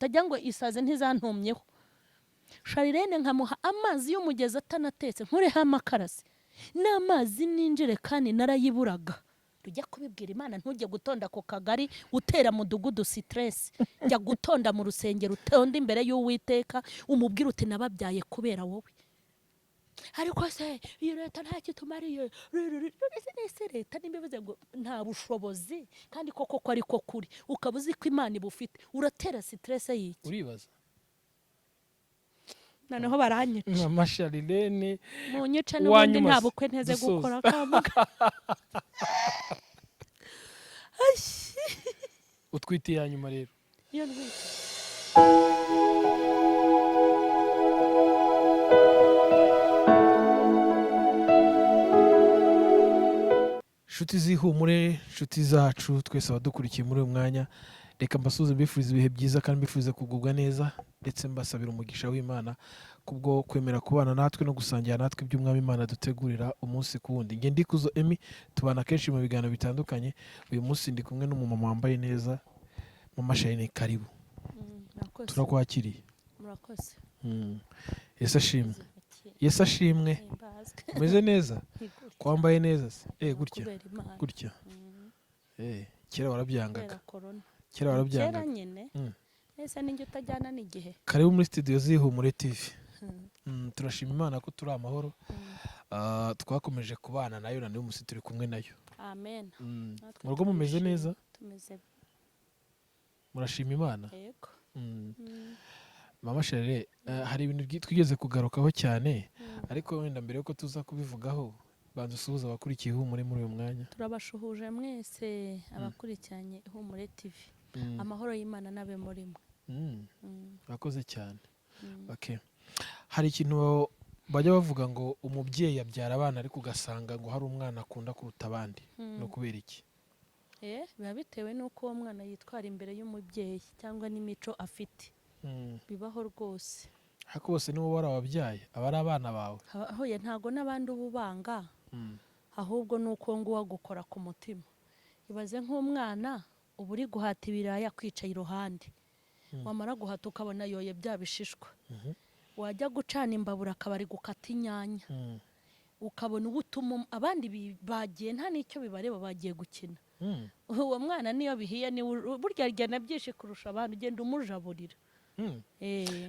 Utajya ngo isazi ntizantumyeho. Sharirene nkamuha amazi y'umugezi atanatetse, nkureho amakarasi n'amazi n'injerekani narayiburaga. Ujya kubibwira Imana, ntujye gutonda ku kagari utera mudugudu stress. Jya gutonda mu rusengero, utonde imbere y'Uwiteka, umubwire uti: "Nababyaye kubera wowe." Ariko se iyi leta ntacyo itumariye? Ese leta nimba ivuze ngo nta bushobozi, kandi koko ko ariko kuri, ukaba uzi ko Imana ibufite, uratera stress y'iki? Uribaza. Noneho baranyica. Mama Sharirene. Munyice. Uwa N'ubundi nyuma nta se, bukwe nteze dusoza. gukora kamuga. Utwite iya nyuma rero. Iyo ntwite. Inshuti z'Ihumure, inshuti zacu twese abadukurikiye muri uyu mwanya, reka mbasuhuze, mbifuriza ibihe byiza kandi mbifuriza kugubwa neza, ndetse mbasabira umugisha w'Imana kubwo kwemera kubana natwe no gusangira natwe iby'Umwami Imana dutegurira umunsi ku wundi. Njye Ndikuzo Emmy, tubana kenshi mu biganiro bitandukanye. Uyu munsi ndi kumwe n'umumama wambaye neza. Mama Sharirene, karibu. Murakoze. Turakwakiriye. Murakoze. Yesu ashimwe, Yesu ashimwe. Himbazwe. Umeze neza? Ni gutya. Ko wambaye neza se? Gutya. Kubera Imana. Gutya. Kera warabyangaga. Kubera korona. Kera Kera. warabyangaga. Nyine. Ese ninjye utajyana n'igihe? Karibu muri studio z'Ihumure TV. Turashima Imana ko turi amahoro. Twakomeje kubana nayo na n'uyu munsi turi kumwe nayo. Amen. Natwe Mu rugo mumeze turishimye. neza? Tumeze. Murashima Imana? Yego. Mama Sharire, hari ibintu twigeze kugarukaho cyane, ariko wenda mbere yuko tuza kubivugaho, banza usuhuze abakurikiye Ihumure muri uyu mwanya. Turabashuhuje mwese abakurikiranye Ihumure TV. Amahoro y'Imana n'abe muri mwe. Urakoze cyane. Okay. Hari ikintu bajya bavuga ngo umubyeyi abyara abana, ariko ugasanga ngo hari umwana akunda kuruta abandi. Ni ukubera iki? Biba bitewe n'uko uwo mwana yitwara imbere y'umubyeyi cyangwa n'imico afite. Bibaho rwose. Ariko bose nibo warababyaye, aba ari abana bawe. Hoya, ntago n'abandi uba ubanga, ahubwo ni uko nguwo agukora ku mutima. Ibaze nk'umwana uba uri guhata ibirayi akwicaye iruhande, wamara guhata ukabona yoye bya bishishwa, wajya gucana imbabura akaba ari gukata inyanya, ukabona uba utuma abandi bagiye nta n'icyo bibareba, bagiye gukina. Uwo mwana niyo bihiye niwe burya arya na byinshi kurusha abandi, ugenda umujaburira.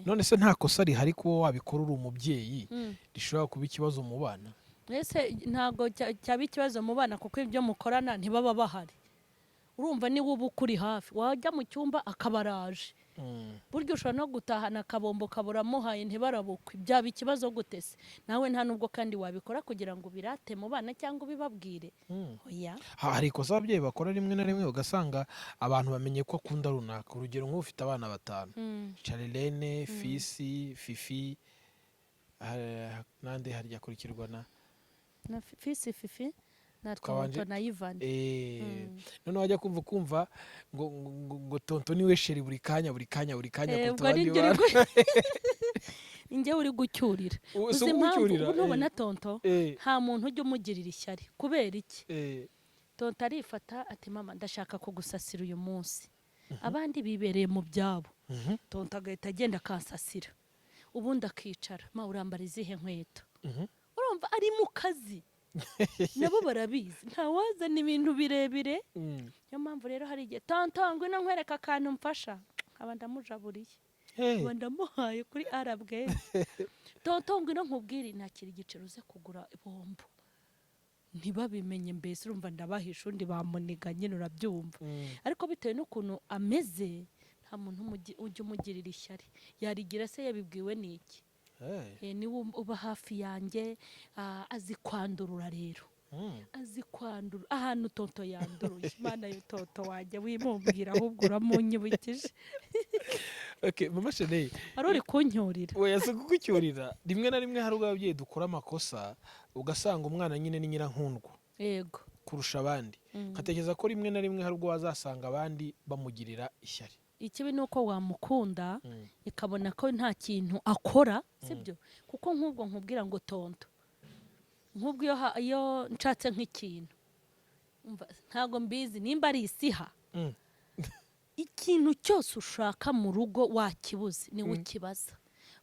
None se nta kosa rihari kuba wabikora uri umubyeyi rishobora kuba ikibazo mu bana? Ese ntabwo cyaba ikibazo mu bana, kuko ibyo mukorana ntibaba bahari. Urumva niwe uba ukuri hafi, wajya mu cyumba akaba araje. Burya ushobora no gutahana akabombo kaburamuhaye ntibarabukwe, byaba ikibazo gute se? Nawe nta nubwo kandi wabikora kugira ngo ubirate mu bana cyangwa ubibabwire. Oya. Hari ikosa ababyeyi bakora rimwe na rimwe, ugasanga abantu bamenye ko akunda runaka. Urugero, nk'ubu ufite abana batanu: Charlene, Fisi, Fifi, n'andi harya akurikirwa na Na Fisi, Fifi na Twabanje- Tonto na Ivan. Noneho wajya kumva ukumva ngo Tonto niwe chéri buri kanya, buri kanya, buri kanya kuruta Ubwo abandi ni njye uri bana. Njye uri gucyurira. Ubu si Uzi impamvu? ugucyurira, Ubu nubona Tonto, nta muntu ujya umugirira ishyari. Kubera iki? Tonto arifata ati: "Mama, ndashaka kugusasira uyu munsi." Abandi bibereye mu byabo. Tonto agahita agenda akansasira, ubundi akicara: "Ma, urambara izihe nkweto?" Urumva ari mu kazi, nabo barabizi, ntawazana ibintu birebire. Niyo mpamvu rero hari igihe: "Tonto, ngwino nkwereka akantu mfasha," nkaba ndamujaburiye, nkaba ndamuhaye kuri arabwenge. "Tonto, ngwino nkubwire, nakira igiceri uze kugura bombo." Ntibabimenye mbese, urumva ndabahisha, undi bamuniga nyine, urabyumva. Ariko bitewe n'ukuntu ameze, nta muntu ujya umugirira ishyari. Yarigira se yabibwiwe n'iki? Niwe uba hafi yanjye, azi kwandurura rero. Azi kwandura. Ahantu Tonto yanduruye, Imana yo! Tonto wanjye wimumbwira, ahubwo uramunyibukije. Okay, mama Sheneye. Wari uri kuncyurira. Oya, si kugucyurira. Rimwe na rimwe hari ubwo ababyeyi dukora amakosa, ugasanga umwana nyine ni nyirankundwa kurusha abandi. Nkatekereza ko rimwe na rimwe hari ubwo wazasanga abandi bamugirira ishyari. Ikibi ni uko wamukunda ikabona ko nta kintu akora, sibyo? Kuko nk'ubwo nkubwira ngo Tonto, nk'ubwo iyo nshatse nk'ikintu, umva, ntabwo mbizi nimba ari isiha. Ikintu cyose ushaka mu rugo wakibuze, niwe ukibaza.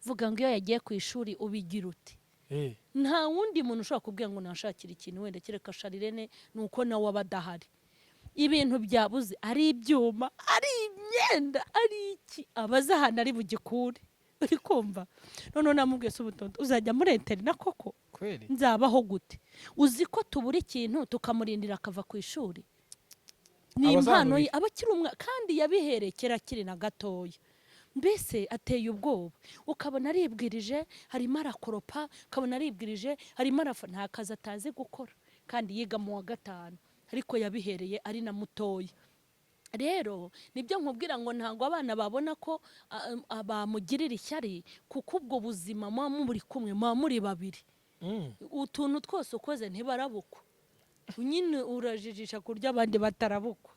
Vuga ngo iyo yagiye ku ishuri ubigira uti? Nta wundi muntu ushobora kubwira ngo nashakire ikintu, wenda kereka Sharirene, ni uko nawe aba adahari. Ibintu byabuze, ari ibyuma, ari imyenda, ari iki, abaza ahantu ari bugikure. Uri kumva? Noneho namubwiye: "Se ubutonto uzajya muri internat koko?" Kweri? Nzabaho gute? Uzi ko tubura ikintu tukamurindira akava ku ishuri? Ni Aba impano ye. azamuye. Aba akiri umwana kandi yabihereye kera akiri na gatoya. Mbese ateye ubwoba. Ukabona aribwirije harimo arakoropa, ukabona aribwirije harimo arafa, nta kazi atazi gukora, kandi yiga mu wa gatanu, ariko yabihereye ari na mutoya. Rero nibyo nkubwira ngo ntabwo abana babona ko bamugirira ishyari, kuko ubwo buzima muba muri kumwe, muba muri babiri. Utuntu twose ukoze ntibarabukwa nyine, urajijisha kurya abandi batarabukwa.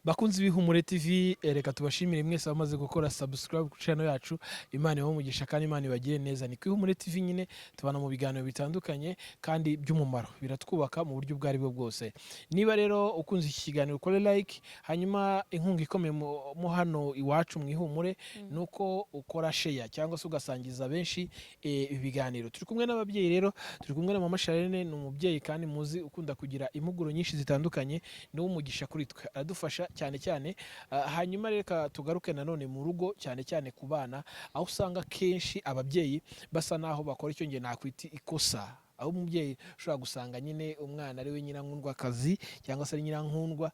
Bakunzi b'Ihumure TV, reka tubashimire mwese abamaze gukora subscribe ku channel yacu. Imana ibahe umugisha kandi Imana ibagire neza. Ni ku Ihumure TV nyine, tubana mu biganiro bitandukanye kandi by'umumaro, biratwubaka mu buryo ubwo ari bwo bwose. Niba rero ukunze iki kiganiro, ukore like. Hanyuma inkunga ikomeye mu hano iwacu mu Ihumure ni uko ukora share cyangwa se ugasangiza benshi ibi biganiro. Turi kumwe n'ababyeyi rero, turi kumwe na Mama Charlene. Ni umubyeyi kandi muzi ukunda kugira impuguro nyinshi zitandukanye, ni umugisha kuri twe, aradufasha cyane cyane. Hanyuma reka tugaruke nanone mu rugo, cyane cyane ku bana, aho usanga kenshi ababyeyi basa naho bakora icyo ngiye nakwita ikosa, aho umubyeyi ushobora gusanga nyine umwana ari we nyirankundwakazi cyangwa se ari nyirankundwa,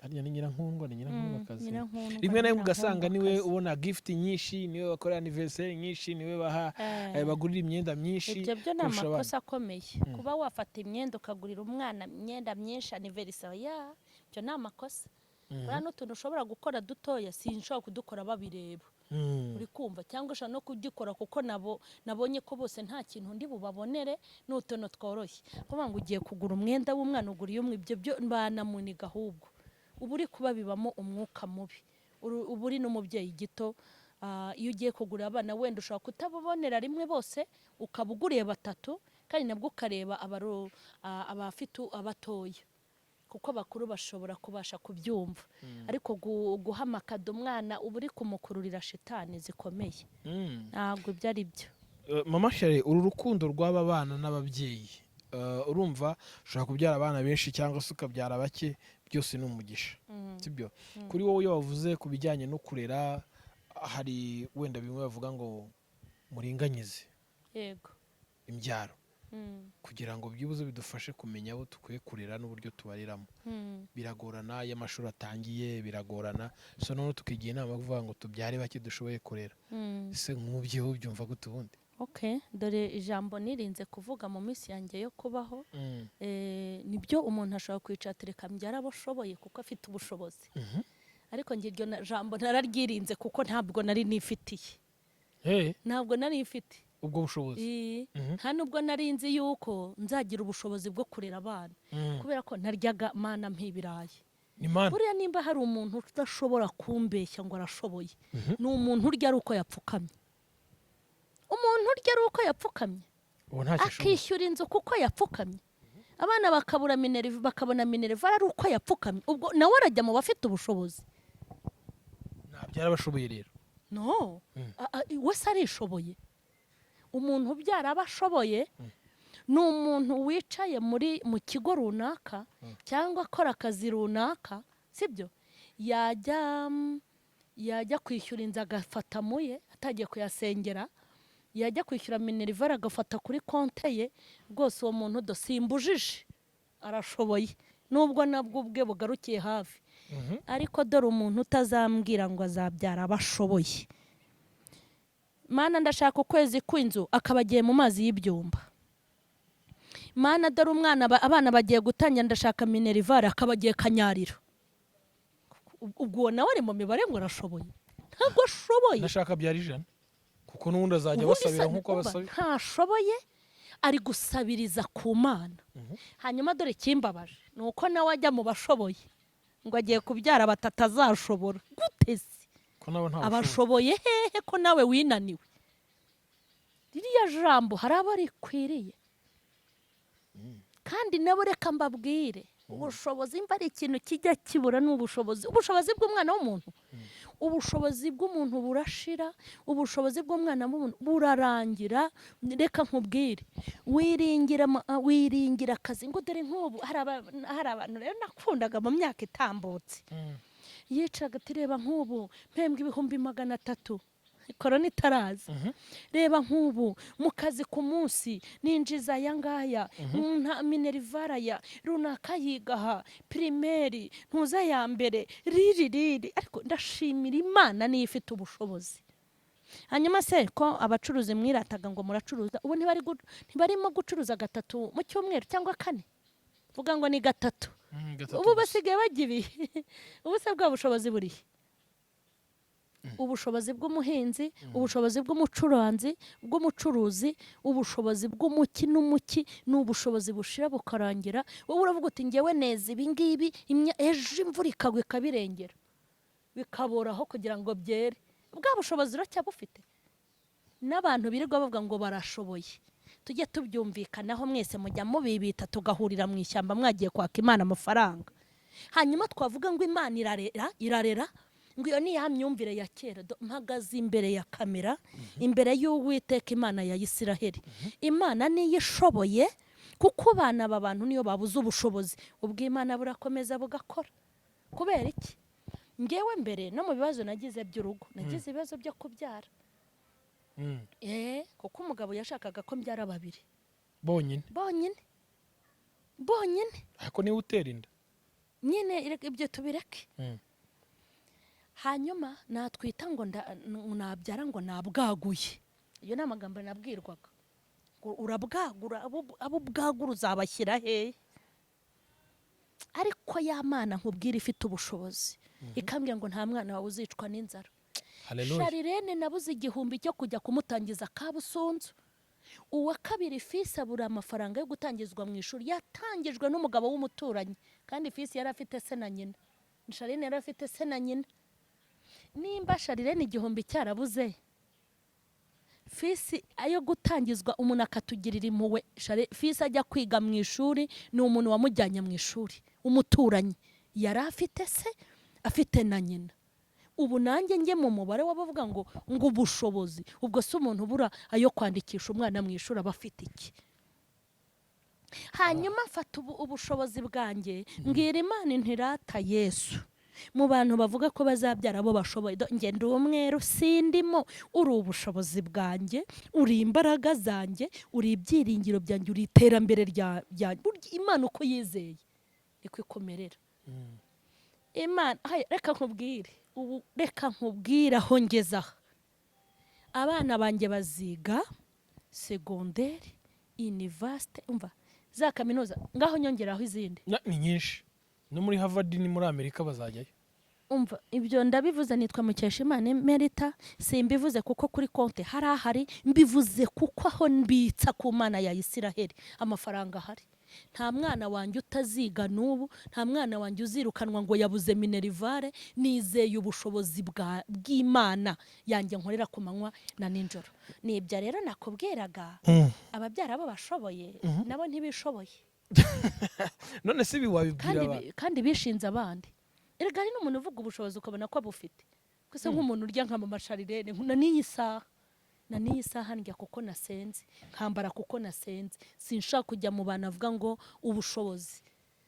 harya ni nyirankundwa, ni nyirankundwakazi. Nyirankundwa, Rimwe na rimwe ugasanga niwe nyirankundwakazi. ubona gift nyinshi, niwe bakora anniversaire nyinshi, niwe baha bagurira imyenda myinshi Ibyo byo ni kurusha abandi. amakosa akomeye. Kuba wafata imyenda ukagurira umwana imyenda myinshi anniversaire ya, ibyo ni amakosa. Buriya n'utuntu ushobora gukora dutoya, sinshobora kudukora babireba. Uri kumva? Cyangwa ushobora no kugikora kuko nabo nabonye ko bose nta kintu ndi bubabonere, ni utuntu tworoshye. Kuvuga ngo ugiye kugura umwenda w'umwana, uguriye umwe, ibyo byo banamuniga. Ahubwo uba uri kubabibamo umwuka mubi. Uba uri n'umubyeyi gito. Iyo ugiye kugura abana, wenda ushobora kutababonera rimwe bose, ukaba uguriye batatu, kandi nabwo ukareba abafite abatoya, kuko abakuru bashobora kubasha kubyumva. Ariko guha amakado umwana, uba uri kumukururira shitani zikomeye. Ntabwo ibyo ari byo. Mama Shari, uru rukundo rw'aba bana n'ababyeyi, urumva ushobora kubyara abana benshi cyangwa se ukabyara bake, byose ni umugisha, sibyo? Kuri wowe, iyo wavuze ku bijyanye no kurera, hari wenda bimwe bavuga ngo muringanyize imbyaro kugira ngo byibuze bidufashe kumenya abo dukwiye kurera n'uburyo tubareramo. Biragorana iyo amashuri atangiye, biragorana. So noneho tukigira inama yo kuvuga ngo tubyare bake dushoboye kurera. Ese nk'umubyeyi ubyumva gute ubundi? Okay, dore ijambo nirinze kuvuga mu minsi yanjye yo kubaho. Nibyo, umuntu ashobora kwicara atereka mbyara abo ashoboye kuko afite ubushobozi. Ariko njye iryo jambo nararyirinze kuko ntabwo nari nifitiye. Ntabwo nari mfite ubwo bushobozi. Nta nubwo nari nzi yuko nzagira ubushobozi bwo kurera abana, kubera ko naryaga Mana mp'ibirayi. Ni Mana. Buriya nimba hari umuntu udashobora kumbeshya ngo arashoboye, ni umuntu urya ari uko yapfukamye. Umuntu urya ari uko yapfukamye, Ubu ntacyo ashoboye. akishyura inzu kuko yapfukamye, abana bakabura minerval, bakabona minerval ari uko yapfukamye, ubwo nawe arajya mu bafite ubushobozi. Ntabyara abashoboye rero. No. Wese arishoboye. Umuntu ubyara aba ashoboye ni umuntu wicaye mu kigo runaka cyangwa akora akazi runaka, sibyo? Yajya kwishyura inzu agafata muye atagiye kuyasengera, yajya kwishyura minerval agafata kuri konte ye. Rwose uwo muntu do simbujije, arashoboye, nubwo nabwo ubwe bugarukiye hafi. Ariko dore umuntu utazambwira ngo azabyara abo ashoboye: Mana, ndashaka ukwezi kw'inzu, akaba agiye mu mazi y'ibyumba. Mana, dore umwana abana bagiye gutangira, ndashaka minerval, akaba agiye kanyarira. Ubwo uwo nawe ari mu mibare ngo arashoboye? Ntabwo ashoboye. Ndashaka abyara 100 kuko n'ubundi azajya Ubundi abasabira se nk'uko umva, abasabira. Ntashoboye, ari gusabiriza ku Mana. Hanyuma dore ikimbabaje ni uko nawe ajya mu bashoboye ngo agiye kubyara batatu, azashobora gute se? Ko nabo nta bushobozi. Abashoboye hehe ko nawe winaniwe? Ririya jambo hari abo rikwiriye, kandi nabo reka mbabwire. Ubushobozi mba ari ikintu kijya kibura, ni ubushobozi, ubushobozi bw'umwana w'umuntu. Ubushobozi bw'umuntu burashira, ubushobozi bw'umwana w'umuntu burarangira. Reka nkubwire, wiringira akazi ngo dore nk'ubu hari abantu rero nakundaga mu myaka itambutse, yicaga ati: "Reba nk'ubu mpembwa 300,000," korona itaraza. "Reba nk'ubu mu kazi ku munsi ninjiza aya ngaya, minerval ya runaka yigaha primaire, ntuza ya mbere riri riri." Ariko ndashimira Imana niyo ifite ubushobozi. Hanyuma se ko abacuruzi mwirataga ngo muracuruza, ubu ntibarimo gucuruza gatatu mu cyumweru cyangwa kane? Vuga ngo ni gatatu. Gatatu Ubu gusa. basigaye bajya ibihe. Ubu se bwa bushobozi burihe? Ubushobozi bw'umuhinzi, ubushobozi bw'umucuranzi, bw'umucuruzi, ubushobozi bw'umuki n'umuki ni ubushobozi bushira bukarangira. Wowe uravuga uti: "Ngewe neza ibi ngibi," ejo imvura ikagwa ikabirengera, bikaboraho kugira ngo byere. Bwa bushobozi uracyabufite? N'abantu birirwa bavuga ngo barashoboye, tujye tubyumvikanaho. Mwese mujya mubibita tugahurira mu ishyamba mwagiye kwaka Imana amafaranga, hanyuma twavuga ngo Imana irarera, irarera, ngo iyo ni ya myumvire ya kera. Mpagaze imbere ya kamera, imbere y'Uwiteka Imana ya Isiraheli. Imana niyo ishoboye, kuko abana aba bantu niyo babuze ubushobozi, ubw'Imana burakomeza bugakora. Kubera iki? Ngewe mbere no mu bibazo nagize by'urugo, nagize ibibazo byo kubyara. Kuko umugabo yashakaga ko mbyara babiri. Bonyine? Bonyine, bonyine. Ariko niwe utera inda. Nyine ibyo tubireke. Hanyuma natwita ngo nabyara ngo nabwaguye. Iyo ni amagambo nabwirwaga, ngo urabwagura, abo ubwagura uzabashyira hehe? Ariko ya Mana nkubwira ifite ubushobozi, ikambwira ngo nta mwana wawe uzicwa n'inzara. Haleluya. Sharirene nabuze 1000 cyo kujya kumutangiza Kabusunzu. Uwa kabiri fisi abura amafaranga yo gutangizwa mu ishuri, yatangijwe n'umugabo w'umuturanyi, kandi fisi yari afite se na nyina, Sharirene yari afite se na nyina. Nimba Sharirene 1000 cyarabuze, fisi ayo gutangizwa, umuntu akatugirira impuhwe, fisi ajya kwiga mu ishuri, ni umuntu wamujyanye mu ishuri, umuturanyi, yari afite se, afite na nyina. Ubu nanjye njye mu mubare w'abavuga ngo ubushobozi. Ubwo si umuntu ubura ayo kwandikisha umwana mu ishuri aba afite iki? Hanyuma mfata ubushobozi bwanjye, mbwira Imana ntirata Yesu mu bantu bavuga ko bazabyara abo bashoboye. Njye ndi umweru, sindimo. Uri ubushobozi bwanjye, uri imbaraga zanjye, uri ibyiringiro byanjye, uri iterambere ryanjye. Burya Imana uko yizeye niko ikomerera. Imana haya, reka nkubwire ubu, reka nkubwire aho ngeze aha. Abana banjye baziga segonderi, université, umva za kaminuza, ngaho nyongeraho izindi. Ni nyinshi, no muri Harvard ni muri Amerika bazajyayo. Umva, ibyo ndabivuze nitwa Mukeshimana Merita. Simbivuze kuko kuri konti hari ahari, mbivuze kuko aho mbitsa ku Mana ya Isiraheli amafaranga ahari. Nta mwana wanjye utaziga n'ubu, nta mwana wanjye uzirukanwa ngo yabuze minerval. Nizeye ubushobozi bw'Imana yanjye nkorera ku manywa na nijoro. Ni ibyo rero nakubwiraga, ababyara bo bashoboye nabo ntibishoboye. None se ibi wabibwira Kandi abantu? Kandi bishinze abandi. Erega hari n'umuntu uvuga ubushobozi ukabona ko abufite gusa, nk'umuntu urya nka mama Sharirene na n'iyi saha, na n'iyi saha ndya kuko nasenze, nkambara kuko nasenze. Sinshaka kujya mu bantu avuga ngo ubushobozi.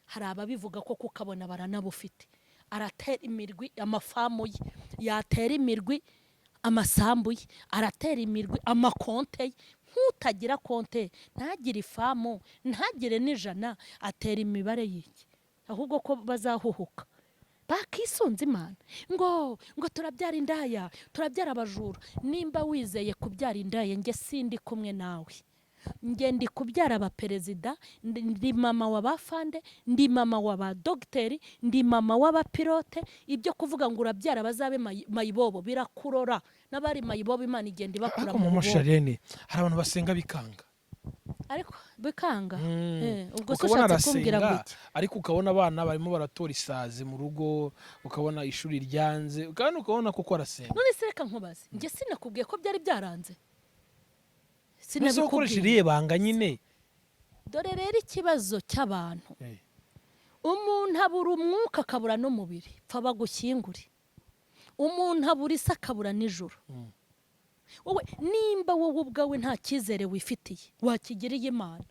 Hari ababivuga ko ukabona baranabufite, aratera imirwi amafamu ye, yatera imirwi amasambu ye, aratera imirwi amakonte ye. Nk'utagira konte, ntagire ifamu, ntagire n'ijana, atera imibare y'iki? Ahubwo ko bazahuhuka bakisunze Imana ngo turabyara indaya, turabyara abajura. Nimba wizeye kubyara indaya, njye sindi kumwe nawe. Njye ndi kubyara abaperezida, ndi mama wa bafande, ndi mama wa ba dogiteri, ndi mama w'abapilote. Ibyo kuvuga ngo urabyara bazabe mayibobo birakurora. N'abari mayibobo Imana igenda ibakura Ariko mu mama bubobo. Sharene, hari abantu basenga bikanga. Ariko bikanga. Ubwo se Ukabona ushatse kumbwira ngo arasenga, iki? ariko ukabona abana barimo baratora isazi mu rugo, ukabona ishuri ryanze, kandi ukabona koko arasenga. None se reka nkubaze, njye sinakubwiye ko byari byaranze? None se ukoresha Sinabikubwiye? irihe banga nyine? Dore rero ikibazo cy'abantu. Umuntu abura umwuka akabura n'umubiri, pfa bagushyingure. Umuntu abura isi akabura n'ijoro. Wowe nimba wowe ubwawe nta cyizere wifitiye, wakigiriye Imana?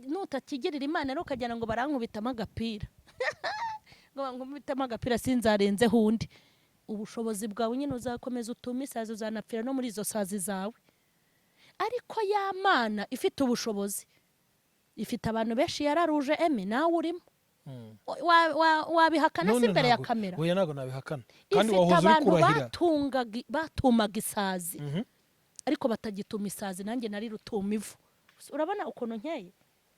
Nutakigirira Imana rero, ukagira ngo barankubitamo agapira, ngo bankubitamo agapira sinzarenzeho undi, ubushobozi bwawe nyine uzakomeza utume isazi, uzanapfira no muri izo sazi zawe. Ariko ya Mana ifite ubushobozi, ifite abantu benshi yararuje. Emi, nawe urimo. Wabihakana se None imbere ya ntabwo- kamera? Oya, ntabwo nabihakana, kandi Ifite wahoze uri abantu kurahira. Batumaga isazi, ariko batagituma isazi. Nanjye nari rutuma ivu. Urabona ukuntu nkeye?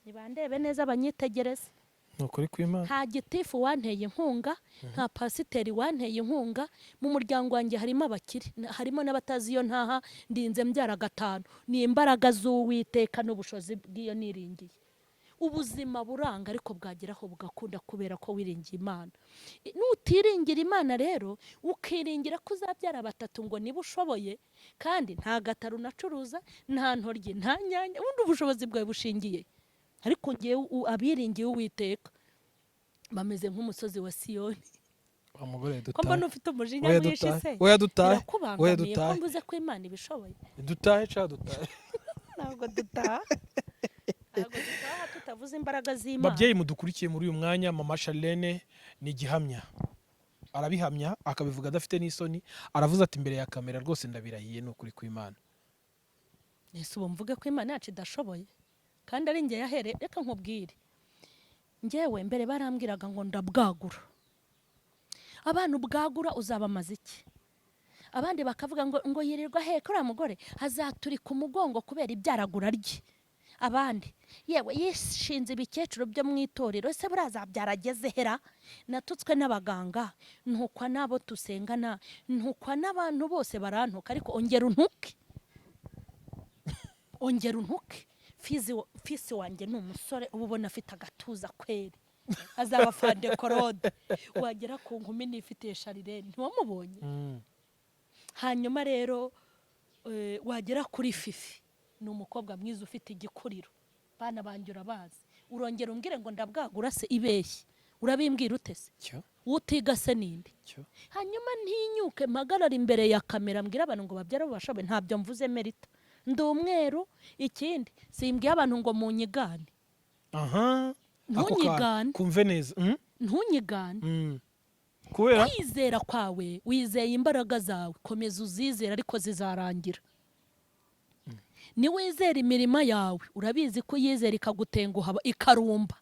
Nibandebe neza, banyitegereze. Ni ukuri kw'Imana. Nta gitifu wanteye inkunga, nta pasiteri wanteye inkunga. Mu muryango wanjye harimo abakire, harimo n'abatazi iyo ntaha. Ndinze mbyara gatanu, ni imbaraga z'Uwiteka n'ubushobozi bw'iyo niringiye. Ubuzima buranga, ariko bwageraho bugakunda kubera ko wiringiye Imana. Nutiringira Imana rero, ukiringira ko uzabyara batatu ngo niba ushoboye, kandi nta gataro unacuruza, nta ntoryi, nta nyanya, ubundi ubushobozi bwawe bushingiye. Ariko ngewe, abiringiye Uwiteka bameze nk'umusozi wa Siyoni. Wa mugore, Ko dutahe. mbona ufite umujinya Oya, mwinshi dutahe. se? Oya, dutahe. Oya, Birakubangamiye ko dutahe. mvuze ko Imana ibishoboye? Dutahe ca, dutahe. Ntabwo dutaha, ntabwo dutaha tutavuze imbaraga z'Imana. Babyeyi mudukurikiye muri uyu mwanya, mama Charlene ni igihamya, arabihamya, akabivuga adafite n'isoni. Aravuze ati: "Imbere ya kamera rwose ndabirahiye, ni ukuri kw'Imana." Ese ubu mvuge ko Imana yacu idashoboye kandi ari njye yahereye? Reka nkubwire, njyewe mbere barambwiraga ngo ndabwagura. Abana ubwagura uzabamaza iki? Abandi bakavuga ngo yirirwa he uriya mugore, azaturika umugongo kubera ibyaragura rye. Abandi: "Yewe, yishinze ibikecuru byo mu itorero, ese buriya azabyara ageze hera?" Natutswe n'abaganga, ntukwa n'abo dusengana, ntukwa n'abantu bose, barantuka. Ariko ongera untuke, ongera untuke. Fisi wanjye ni umusore uba ubona afite agatuza kweri, azaba fande korode. Wagera ku nkumi nifitiye Sharirene, ntiwamubonye? Hanyuma rero wagera kuri Fifi, ni umukobwa mwiza ufite igikuriro. Bana banjye urabazi. Urongera umbwire ngo ndabwagura se? Ibeshye, urabimbwira ute se? Cyo. Utiga se ninde? Cyo. Hanyuma ntinyuke mpagarara imbere ya kamera mbwira abantu ngo babyare abo bashoboye. Ntabyo mvuze merita, ndi umweru. Ikindi, simbwiye abantu ngo munyigane. Aha, ako kantu. Ntunyigane. Kumve neza. Ntunyigane. Kubera Kwizera kwawe, wizeye imbaraga zawe, komeza uzizere, ariko zizarangira. Niwizera imirima yawe, urabizi ko uyizera ikagutenguha ikarumba.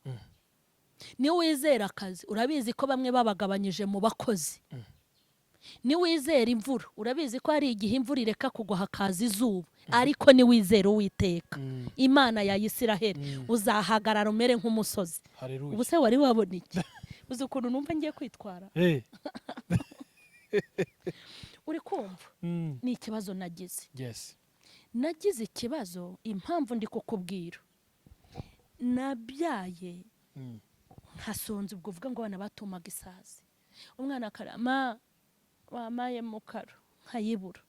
Niwizera akazi, urabizi ko bamwe babagabanyije mu bakozi. Niwizera imvura, urabizi ko hari igihe imvura ireka kugwa hakaza izuba. Ariko niwizera Uwiteka, Imana ya Isiraheli, uzahagarara umere nk'umusozi. Haleluya. Ubu se wari wabona iki? Uzi ukuntu numva ngiye kwitwara? Uri kumva? Ni ikibazo nagize. Nagize ikibazo. Impamvu ndi kukubwira, nabyaye nkasonza. Ubwo uvuga ngo abana batumaga isazi, umwana akarama wamaye mu karo nkayibura.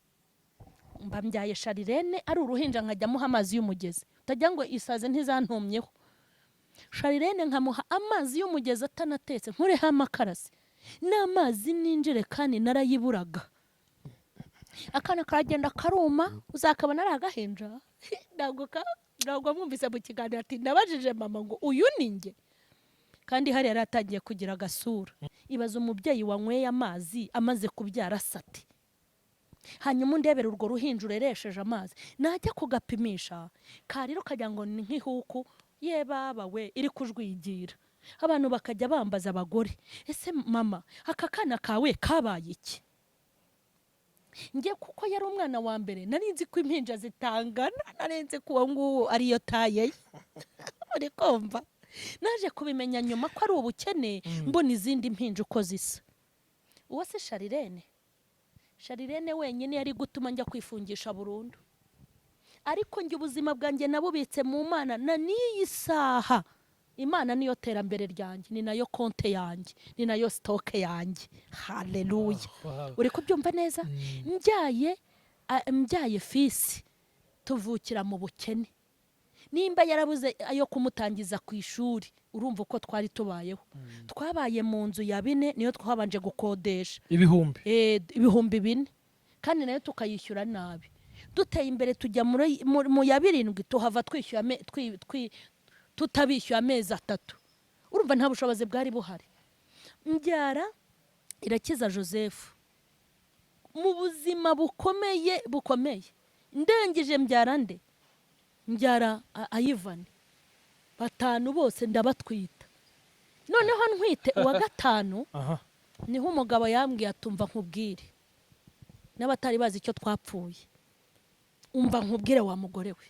Mba mbyaye Sharirene ari uruhinja, nkajya amuha amazi y'umugezi. Utagira ngo isazi ntizantumyeho. Sharirene nkamuha amazi y'umugezi atanatetse, nkureho amakarasi n'amazi n'injerekani narayiburaga. Akana karagenda karuma, uzakabona ari agahinja. Ntabwo mwumvise mu kiganiro ati: "Nabajije mama ngo uyu ni njye?" Kandi hariya yari atangiye kugira agasura. Ibaza umubyeyi wanyweye amazi amaze kubyara asate, hanyuma undebere urwo ruhinja ureresheje amazi. Najya kugapimisha karira ukagira ngo ni nk'ihuku ye baba we iri kujwigira. Abantu bakajya bambaza, abagore: "Ese mama, aka kana kawe kabaye iki?" Njye kuko yari umwana wa mbere, nari nzi ko impinja zitangana, nari nzi ko uwo nguwo ariyo taye ye. Uri kumva? Naje kubimenya nyuma ko ari ubukene, mbona izindi mpinja uko zisa. Uwo si Sharirene? Sharirene wenyine yari gutuma njya kwifungisha burundu. Ariko njye ubuzima bwanjye nabubitse mu Mana, na n'iyi saha Imana niyo terambere ryanjye, ni nayo konte yanjye, ni nayo stock yanjye. Haleluya! Uri kubyumva neza? Mbyaye fisi, tuvukira mu bukene. Nimba yarabuze ayo kumutangiza ku ishuri, urumva uko twari tubayeho. Twabaye mu nzu ya 4, niyo twabanje gukodesha. Ibihumbi? 4000, kandi nayo tukayishyura nabi. Duteye imbere tujya mu ya 7, tuhava twishyuye tutabishyuye amezi 3. Urumva nta bushobozi bwari buhari. Mbyara Irakiza Joseph mu buzima bukomeye bukomeye. Ndangije mbyara nde? Mbyara Ayivani. 5 bose ndabatwita. Noneho ntwite uwa 5, niho umugabo yambwiye atumva nkubwire, n'abatari bazi icyo twapfuye, umva nkubwire wa mugore we,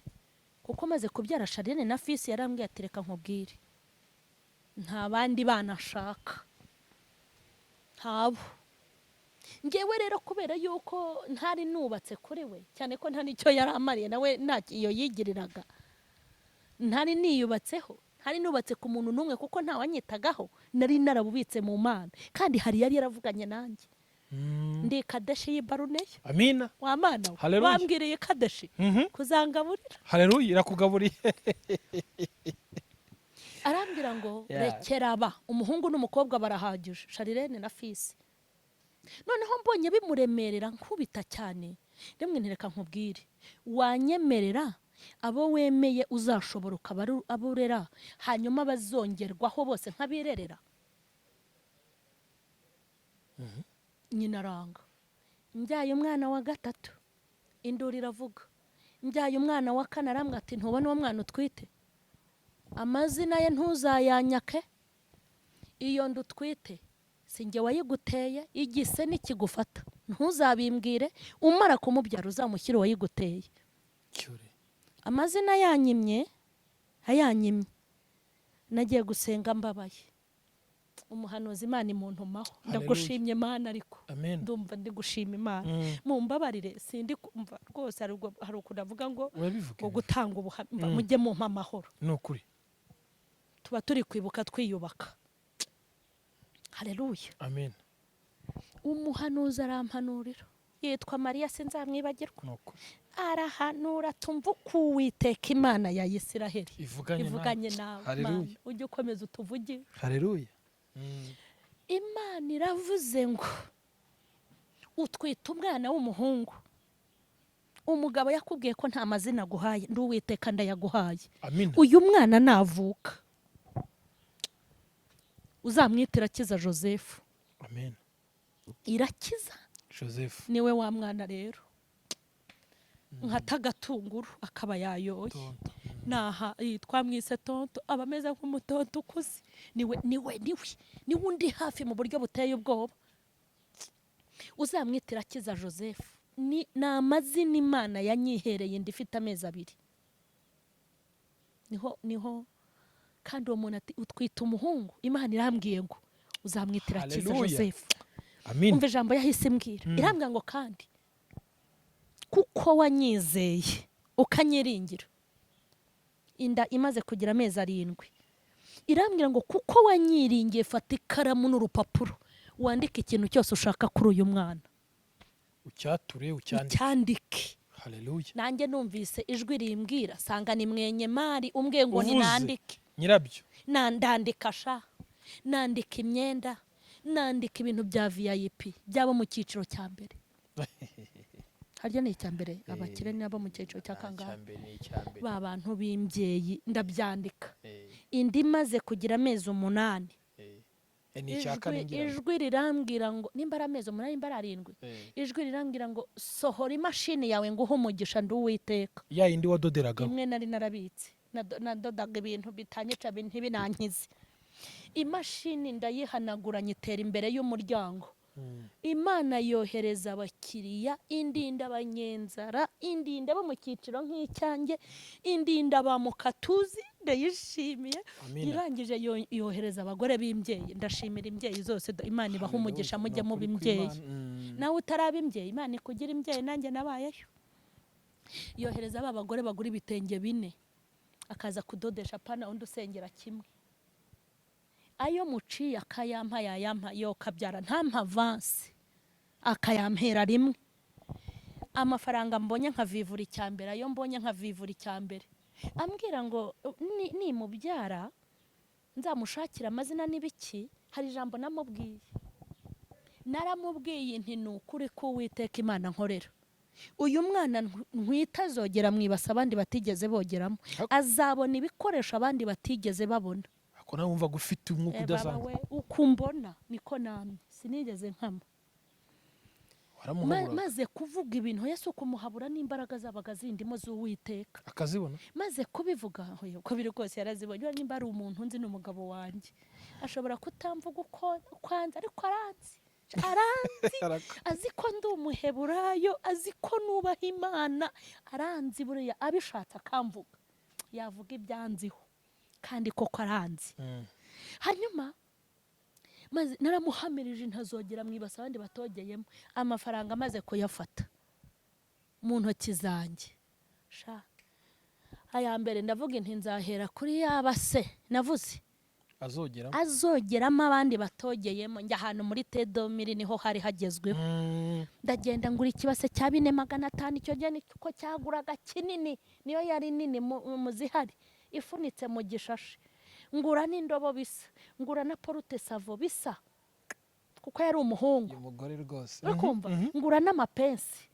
kuko maze kubyara Charlene na Fisi yarambwiye ati reka nkubwire, nta bandi bana ashaka, ntabo. Ngewe rero kubera yuko ntari nubatse kuri we cyane, ko nta n'icyo yari amariye nawe, nta iyo yigiriraga, ntari niyubatseho, ntari nubatse ku muntu n'umwe, kuko ntawanyitagaho, nari narabubitse mu Mana, kandi hari yari yaravuganye nanjye. Ndi Kadeshi y'i Baruneya. Amina. Wa Mana we. Haleluya. Wambwiriye Kadeshi kuzangaburira. Haleluya, irakugaburiye. Arambwira ngo rekera aba umuhungu n'umukobwa barahagije, Sharirene na Fisi. Noneho mbonye bimuremerera nkubita cyane rimwe, ntereka nkubwire, wanyemerera abo wemeye uzashobora ukaba ari abo urera, hanyuma bazongerwaho bose nk'abirerera. Nyina aranga. Mbyaye umwana wa 3, induru iravuga. Mbyaye umwana wa 4, arambwira ati ntubona uwo mwana utwite, amazina ye ntuzayanyake, iyo nda utwite si njye wayiguteye, igise nikigufata ntuzabimbwire, umara kumubyara uzamushyire uwayiguteye. Cyure. Amazina yanyimye, ayanyimye. Nagiye gusenga mbabaye, umuhanuzi Imana imuntumaho. Haleluya. Ndagushimye Mana, ariko Amen. ndumva ndi gushima Imana. Mumbabarire, sindi kumva rwose, hari ukuntu avuga ngo Urabivuga. ngo gutanga ubuhamya, mujye mumpa amahoro. Ni ukuri. Tuba turi kwibuka twiyubaka. Haleluya. Amen. Umuhanuzi arampanurira, yitwa Mariya, sinzamwibagirwa. Ni ukuri. Arahanura, tumva uko Uwiteka Imana ya Isiraheli ivuganye nawe. ivuganye nawe. Haleluya. Mana, ujye ukomeza utuvugire. Haleluya. Imana iravuze ngo utwite umwana w'umuhungu, umugabo yakubwiye ko nta mazina aguhaye, ndi Uwiteka ndayaguhaye. Amina. Uyu mwana navuka uzamwite Irakiza Joseph. Amen. Irakiza Joseph. niwe wa mwana rero nkata agatunguru akaba yayoye. Tonto. Naha twamwise tonto, aba ameze nk'umutonto ukuze. Niwe niwe niwe niwe undi hafi mu buryo buteye ubwoba. Uzamwite Irakiza Joseph, ni amazina Imana yanyihereye inda ifite amezi 2. Niho niho kandi uwo muntu ati utwite umuhungu, Imana irambwiye ngo uzamwite Irakiza Haleluya. Joseph. Amina. Umva ijambo yahise imbwira. Irambwira ngo kandi kuko wanyizeye ukanyiringira, inda imaze kugira amezi 7, irambwira ngo kuko wanyiringiye, fata ikaramu n'urupapuro wandike ikintu cyose ushaka kuri uyu mwana. Ucyature, ucyandike. Ucyandike. Haleluya. Nanjye numvise ijwi rimbwira, sanga ni mwenye mari umbwiye ngo Uvuze. ninandike. Nyirabyo. Nandandika sha, nandika imyenda, nandika ibintu bya VIP byabo mu cyiciro cya mbere. Harya ni icya mbere, abakire nabo mu cyiciro cya kangahe? Icyambere ni icyambere. Ba bantu b'imbyeyi ndabyandika. Indi imaze kugira amezi 8, Ni icya kane ngira ngo. Ijwi rirambwira ngo nimba ari amezi 8, nimba ari 7, ijwi rirambwira ngo sohora imashini yawe nguhe umugisha, ndi Uwiteka. Ya yindi wadoderagaho? Imwe nari narabitse. Nadodaga ibintu bitanyica ntibinankize. Imashini ndayihanagura, nyitera imbere y'umuryango. Imana yohereza abakiriya, indinda abanyenzara, indinda bo mu cyiciro nk'icyanjye, indinda ba mukatuzi, ndayishimiye. Amina. Irangije yohereza abagore b'imbyeyi. Ndashimira imbyeyi zose, Imana ibaha umugisha, mujye muba imbyeyi. Nawe utaraba imbyeyi, Imana ikugira imbyeyi, nanjye nabayeyo. Yohereza ba bagore bagura ibitenge 4 akaza kudodesha, pana undi usengera kimwe. Ayo muciye akayampa, yayampa yo kabyara ntampa avansi, akayampera rimwe. Amafaranga mbonye nkavivura icya mbere, ayo mbonye nkavivura icya mbere. Ambwira ngo nimubyara nzamushakira amazina n'ibiki. Hari ijambo namubwiye, naramubwiye nti: "Ni ukuri ko Uwiteka Imana nkorera, uyu mwana ntwita azogera mu ibasi abandi batigeze bogeramo, azabona ibikoresho abandi batigeze babona." Ako nawe wumvaga ufite umwuka Eh, baba udasanzwe. we, uko umbona niko namye, sinigeze nkama. Waramuhaburaga? Maze kuvuga ibintu, Yesu kumuhabura n'imbaraga zabaga zindimo z'Uwiteka. Akazibona? Maze kubivuga, oya, uko biri kose yarazibonye. Nimba ari umuntu nzi, ni umugabo wanjye. Ashobora kutamvuga uko anzi, ariko aranzi, aranzi. Azi ko ndi Umuheburayo, azi ko nubaha Imana, aranzi. Buriya abishatse akamvuga, yavuga ibyanziho, kandi koko aranzi. Hanyuma maze naramuhamirije ntazogera mu ibasi abandi batogeyemo. Amafaranga amaze kuyafata mu ntoki zanjye, sha, aya mbere ndavuga inti nzahera kuri yaba se navuze azogeramo azogeramo abandi batogeyemo. Njya ahantu muri tedomiri, niho hari hagezweho. Ndagenda ngura ikibase cya 4,500. Icyo gihe niko cyaguraga kinini, niyo yari nini mu zihari, ifunitse mu gishashi. Ngura n'indobo bisa, ngura na porte-savon bisa, kuko yari umuhungu. Uyu mugore rwose. Uri kumva? Ngura n'amapensi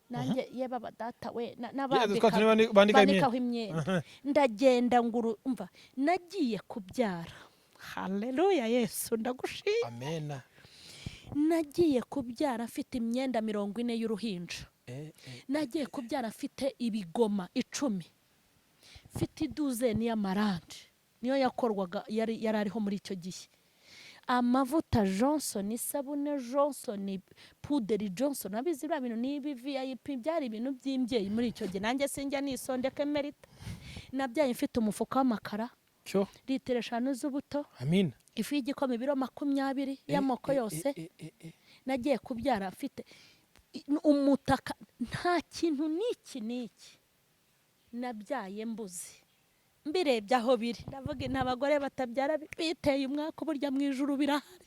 nanjye, yeba data we, Yeah, twa tundi bandika imyenda. banikaho imyenda. Ndagenda ngura. Umva, nagiye kubyara, haleluya, Yesu ndagushima. Amena. Nagiye kubyara mfite imyenda 40 y'uruhinja. Nagiye kubyara mfite ibigoma 10, mfite iduzeni y'amaranje, niyo yakorwaga, yari ariho muri icyo gihe, amavuta Johnson, isabune Johnson, puderi Johnson. Abizi biriya bintu ni ibi VIP, byari ibintu by'imbyeyi muri icyo gihe. Nanjye sinjya nisondeka merita. Nabyaye mfite umufuka w'amakara, cyo litiro 5 z'ubuto, amina ifu y'igikoma ibiro 20 y'amoko yose. Nagiye kubyara mfite umutaka, nta kintu n'iki n'iki nabyaye mbuze. Mbirebye aho biri, ndavuga nti abagore batabyara biteye umwaka, burya mu ijuru birahari.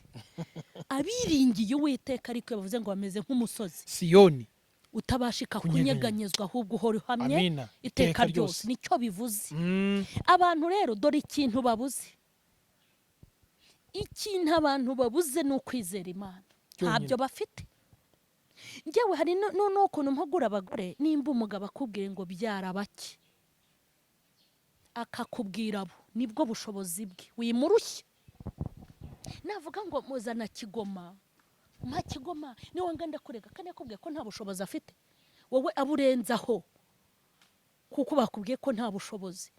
Abiringiye Uwiteka, ariko bavuze ngo bameze nk'umusozi Siyoni utabashika kunyeganyezwa. Kunyeganyezwa, ahubwo uhora uhamye Amina. iteka ryose. Nicyo bivuze. Abantu rero, dore ikintu babuze, ikintu abantu babuze ni ukwizera Imana. Byonyine. Ntabyo bafite. Njyewe hari n'ukuntu mpugura abagore: nimba umugabo akubwiye ngo byara bake, akakubwira abo, nibwo bushobozi bwe, wimurushya. Navuga ngo muzana kigoma, mpa kigoma, niwe ngenda kurega, kandi yakubwiye ko nta bushobozi afite, wowe aburenzaho kuko bakubwiye ko nta bushobozi.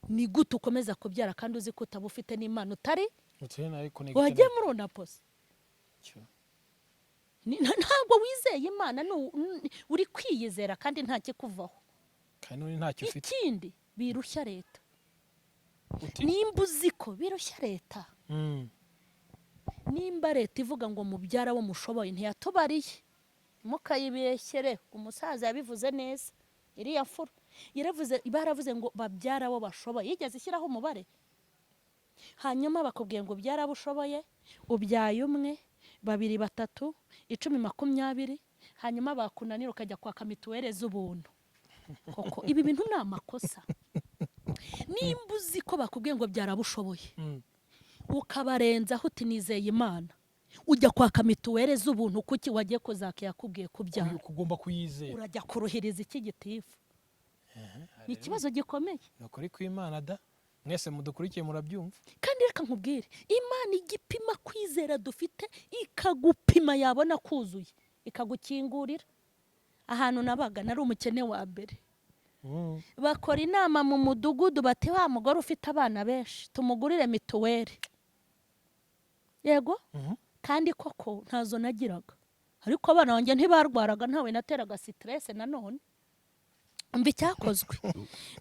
Ni gute ukomeza kubyara kandi uzi ko utaba ufite n'Imana utari Utuye nawe connect. Wagiye muri onaposi? Cyo. Ntabwo wizeye Imana, uri kwiyizera kandi nta kikuvaho. Kandi none ntacyo ufite. Ikindi, birushya leta. Uti? Nimba uzi ko birushya leta, nimba leta ivuga ngo mubyara wo mushoboye, ntiyatubariye, mukayibeshyere. Umusaza yabivuze neza, iriya mfura yaravuze, baravuze ngo babyara abo bashoboye. Yigeze ishyiraho umubare? Hanyuma bakubwiye ngo ubyara abo ushoboye, ubyaye umwe, babiri, batatu, 10, 20, hanyuma bakunanira ukajya kwaka mituweli z'ubuntu. Koko ibi bintu ni amakosa. Nimba uzi ko bakubwiye ngo byara abo ushoboye, ukabarenzaho uti nizeye Imana, ujya kwaka mituweli z'ubuntu kuki? Wagiye kuzaka yakubwiye kubyara. Kugomba kuyizera. Urajya kuruhiriza iki gitifu? Ni ikibazo gikomeye. Ni ukuri kw'Imana da, mwese mudukurikiye murabyumva. Kandi reka nkubwire, Imana igipima kwizera dufite, ikagupima, yabona kuzuye ikagukingurira. Ahantu nabaga nari umukene wa mbere. Bakora inama mu mudugudu bati: "Wa mugore ufite abana benshi tumugurire mituweli." Yego. Kandi koko ntazo nagiraga, ariko abana banjye ntibarwaraga, ntawe nateraga stress. Nanone mba icyakozwe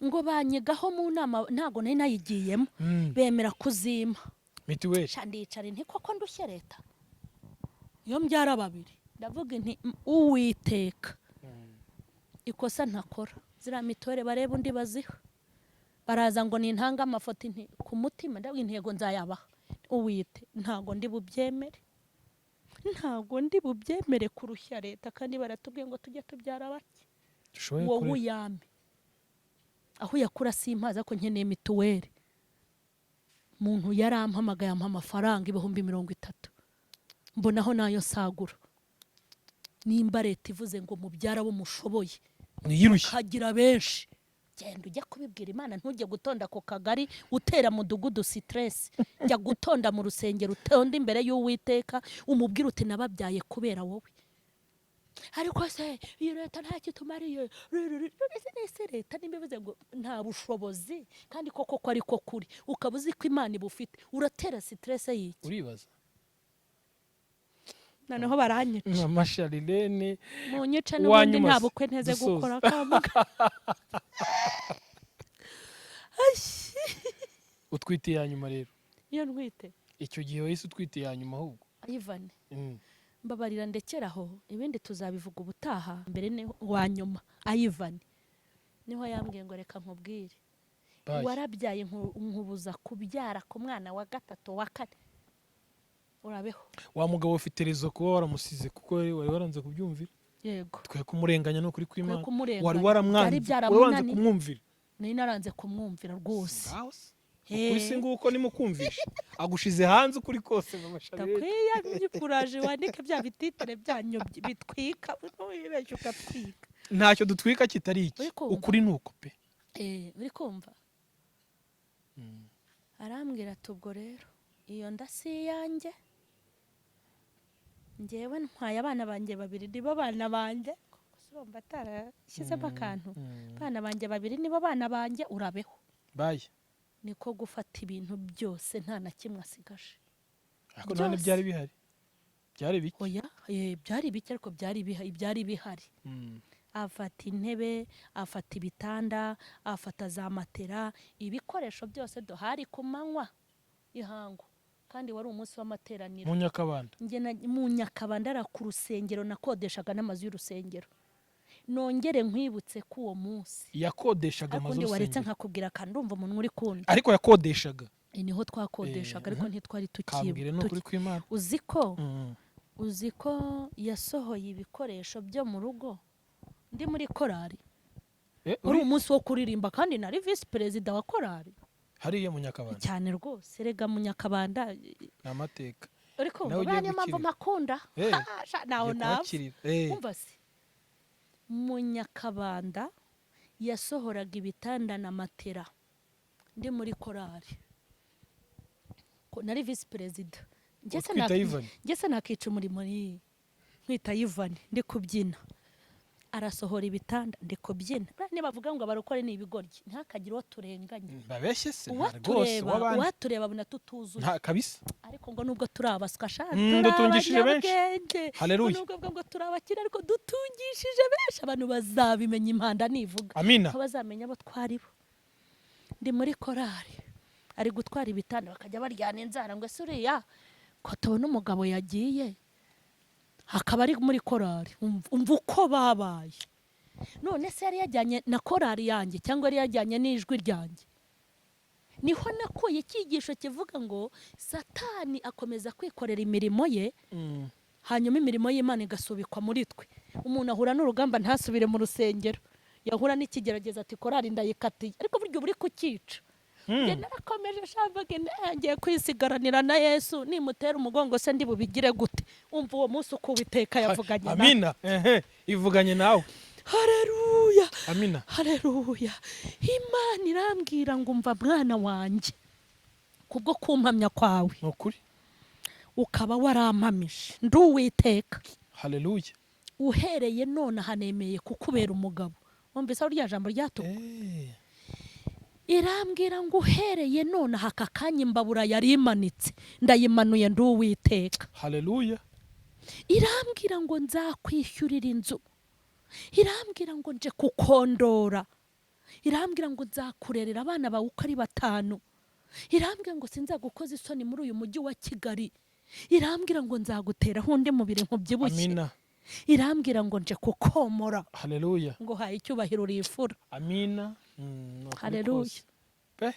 ngo banyigaho mu nama, ntabwo nari nayigiyemo. Bemera kuzima. Mituweli. Sha, ndicara nti koko ndushye leta iyo mbyara babiri. Ndavuga nti: "Uwiteka, ikosa ntakora, ziriya mituweli barebe undi baziha." Baraza ngo nintange amafoto, nti ku mutima ndavuga intego nzayabaha. Uwite, ntabwo ndi bubyemere, ntabwo ndi bubyemere kurushya leta, kandi baratubwiye ngo tujye tubyara bake. Dushoboye Wowe kurera. uyame. Aho yakura simpazi, ariko nkeneye mituweli. Umuntu yarampamagaye ampa amafaranga 30,000, mbonaho nayo nsagura. Nimba leta ivuze ngo mubyara abo mushoboye, mwiyirushye, kagira benshi, genda ujya kubibwira Imana. Ntujye gutonda ku kagari utera mudugudu stress. Jya gutonda mu rusengero, utonde imbere y'Uwiteka, umubwire uti: "Nababyaye kubera wowe." Ariko se iyi leta ntacyo itumariye? Ese leta nimba ivuze ngo nta bushobozi, kandi koko ko ariko kuri, ukaba uzi ko Imana ibufite, uratera stress y'iki? Uribaza. Noneho baranyica. Mama Charlene. Munyica Uwa n'ubundi nyuma nta se, bukwe nteze dusoza. gukora kamuga. Utwite iya nyuma rero? Iyo ntwite. Icyo gihe wahise utwite iya nyuma ahubwo. Ivan, mbabarira ndekeraho, ibindi tuzabivuga ubutaha. Mbere ni wa nyuma, Ivan niho yambwiye ngo: "Reka nkubwire." Bye. "Warabyaye nkubuza kubyara ku mwana wa gatatu, wa kane, urabeho." Wa mugabo ufite rezo kuba waramusize, kuko wari waranze kubyumvira. Yego. Twe kumurenganya ni ukuri kw'Imana. Twe kumurenganya. Wari waramwanze. Byari Wari wanze byaramunaniye. kumwumvira. Nari naranze kumwumvira rwose. Ngaho se. Ukuri si nguko, nimukumvisha agushize hanze ukuri kose, mama Charlene. Ndakwiye kuraje wandike bya bititire byanyu bitwika, wibeshye ugatwika. Ntacyo dutwika kitari iki. Uri kumva? Ukuri ni uko pe. Uri kumva, arambwira ati: "Ubwo rero iyo nda si iyanjye, njyewe ntwaye abana banjye babiri, nibo bana banjye." Koko se urumva atarashyizemo akantu? "Abana banjye babiri nibo bana banjye, urabeho." Baye. Niko gufata ibintu byose, nta na kimwe asigaje. Ariko nta Byose. n'ibyari bihari, byari bike. Oya, byari bike, ariko byari bihari. Afata intebe, afata ibitanda, afata za matera, ibikoresho byose. Hari ku manywa ihangu, kandi wari umunsi w'amateraniro. Mu Nyakabanda? Njye mu Nyakabanda, ara ku rusengero nakodeshaga n'amazu y'urusengero. Nongere nkwibutse ko uwo munsi Yakodeshaga ariko amazu undi waretse y'urusengero. nkakubwira kandi ndumva umuntu uri kundi. Ariko yakodeshaga. Niho twakodeshaga, ariko ntitwari Kambwire ni ukuri kw'Imana. Uzi ko uzi ko yasohoye ibikoresho byo mu rugo ndi muri korari? Uri umunsi wo kuririmba, kandi nari visi perezida wa korari. Hariya mu Nyakabanda? Cyane rwose, rega mu Nyakabanda. Ni amateka. Uri kumva? Nawe ugiye Buriya niyo mpamvu gukirira. mpakunda. Sha, naho Ugiye nava. kuhakirira. Umva se, mu Nyakabanda yasohoraga ibitanda na matera ndi muri korari. Ko nari visi perezida. Njye se Utwita Ivan? Njye se nakica umurimo ni nkwita Ivan ndi kubyina, arasohora ibitanda ndi kubyina. Buriya nibavuga ngo abarokore ni ibigoryi, ntihakagire uwo turenganya. Babeshye se nta rwose. Uwatureba, Uw'abandi uwatureba abona tutuzuye. Nta kabisa. Ariko ngo nubwo turi abaswa sha, turi Dutungishije benshi. abanyabwenge. Haleluya. Ngo nubwo ngo turi abakire, ariko dutungishije benshi. Abantu bazabimenya impanda nivuga, Amina. ko bazamenya abo twari bo. Ndi muri korari, ari gutwara ibitanda, bakajya baryana inzara ngo: "Ese uriya ko tubona umugabo yagiye akaba ari muri korari?" Umva uko babaye. None se yari yajyanye na korari yanjye cyangwa yari yajyanye n'ijwi ryanjye? Niho nakuye icyigisho kivuga ngo Satani akomeza kwikorera imirimo ye, hanyuma imirimo y'Imana igasubikwa muri twe. Umuntu ahura n'urugamba ntasubire mu rusengero, yahura n'ikigerageza ati: "Korari ndayikatiye." Ariko burya uba uri kucyica. Njye narakomeje shambaga, ngiye kwisigaranira na Yesu, nimutera umugongo se ndi bubigire gute? Umva uwo munsi uko Uwiteka yavuganye nawe. Amina. Ehe, ivuganye nawe. Hareruya. Amina. Hareruya. Imana irambwira ngo: "Umva mwana wanjye, kubwo kumpamya kwawe, Ni ukuri. ukaba warampamije, ndi Uwiteka. Haleluya. Uhereye none hanemeye kukubera umugabo." Wumvise aho rya jambo ryatuka? Irambwira ngo: "Uhereye none aha, aka kanya, imbabura yari imanitse ndayimanuye, ndi Uwiteka." Haleluya. Irambwira ngo: "Nzakwishyurira inzu." Irambwira ngo: "Nje kukondora." Irambwira ngo: "Nzakurerera abana bawe uko ari batanu." Irambwira ngo: "Sinzagukoza isoni muri uyu mujyi wa Kigali." Irambwira ngo: "Nzaguteraho undi mubiri nkubyibushye." Amina. Irambwira ngo: "Nje kukomora." Haleluya. Ngo haye icyubahiro, uri imfura. Amina. Ni ukuri Haleluya. kose. Pe.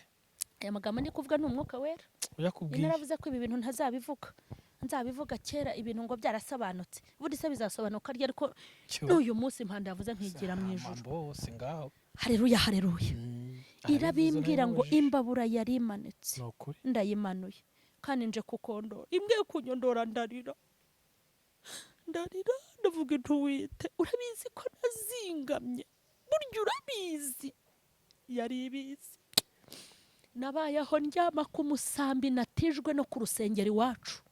Aya magambo ndi kuvuga ni Umwuka Wera. Uyakubwiye. Naravuze ko ibi bintu ntazabivuga, nzabivuga kera ibintu ngo byarasobanutse. Ubundi se bizasobanuka ryari ariko Cyo. n'uyu munsi impanda yavuze nkigira mu ijuru? Bose ngaho. Hareruya, hareruya. Arabivuze. Irabimbwira ngo Nabimubajije. Imbabura yari imanitse Ni ukuri. Ndayimanuye kandi nje kukondora. Imbwiye kunyondora, ndarira, ndarira, ndavuga intuwite: "Urabizi ko nazingamye burya, urabizi." Yari ibizi. Nabayeho ndyama ku musambi natijwe no ku rusengero iwacu.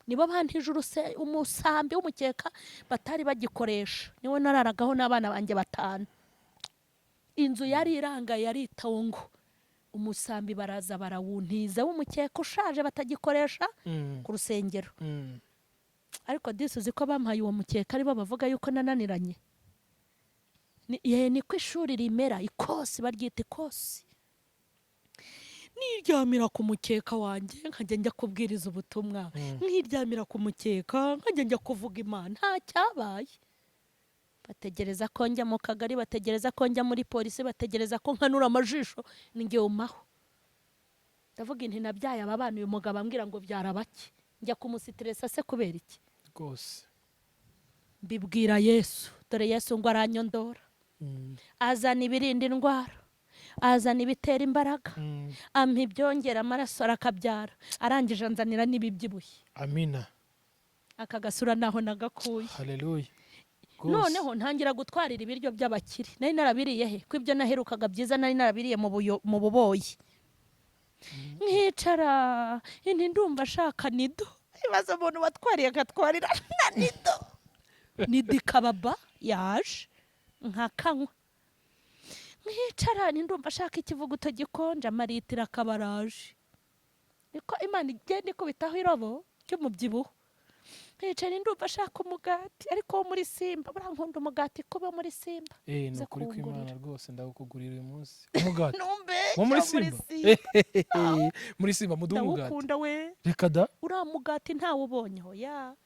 Nibo bantije umusambi w'umukeka batari bagikoresha, niwe nararagaho n'abana banjye batanu. Inzu yari irangaye, yari itongo. Umusambi baraza barawuntiza w'umukeka ushaje batagikoresha ku rusengero. Ariko disi, uzi ko bampaye uwo mukeka aribo bavuga yuko nananiranye? Ye, niko ishuri rimera, ikosi baryita ikosi. Niryamira ku mukeka wanjye, nkajya njya kubwiriza ubutumwa, nkiryamira ku mukeka, nkajya njya kuvuga Imana, nta cyabaye. Bategereza ko njya mu kagari, bategereza ko njya muri polisi, bategereza ko nkanura amajisho ngewe. Ndavuga inti: "Nabyaye aba bana, uyu mugabo ambwira ngo byara bake, njya kumusiteresa se kubera iki?" Rwose. Mbibwira Yesu. Dore Yesu ngo aranyondora, azana ibirinda indwara, azana ibitera imbaraga, ampa ibyongera amaraso, arakabyara. Arangije anzanira n'ibibyibushye. Amina. Aka gasura naho nagakuye. Haleluya. Rwose. Noneho ntangira gutwarira ibiryo by'abakire. Nari narabiriye he ko ibyo naherukaga byiza nari narabiriye mu buboyi? Nkicara inti: "Ndumva ashaka nido." Ibaze umuntu watwariye agatwarira na nido. Nido ikababa yaje, nkakanywa. Nkicara nti: "Ndumva ashaka ikivuguto gikonje." Amaritiro akaba araje. Niko Imana igenda ikubitaho irobo ry'umubyibuho. Nkicara: "Ndumva ashaka umugati, ariko wo muri Simba." Buriya nkunda umugati kuba muri Simba. Eh, ni Uze ukuri kw'Imana. kuwungurira. Rwose ndawukugurira uyu munsi umugati Numbe wo muri wo muri Simba. Simba. Muri Simba muduhe umugati. Ndawukunda we. Reka da. Uriya mugati ntawe ubonyeho ya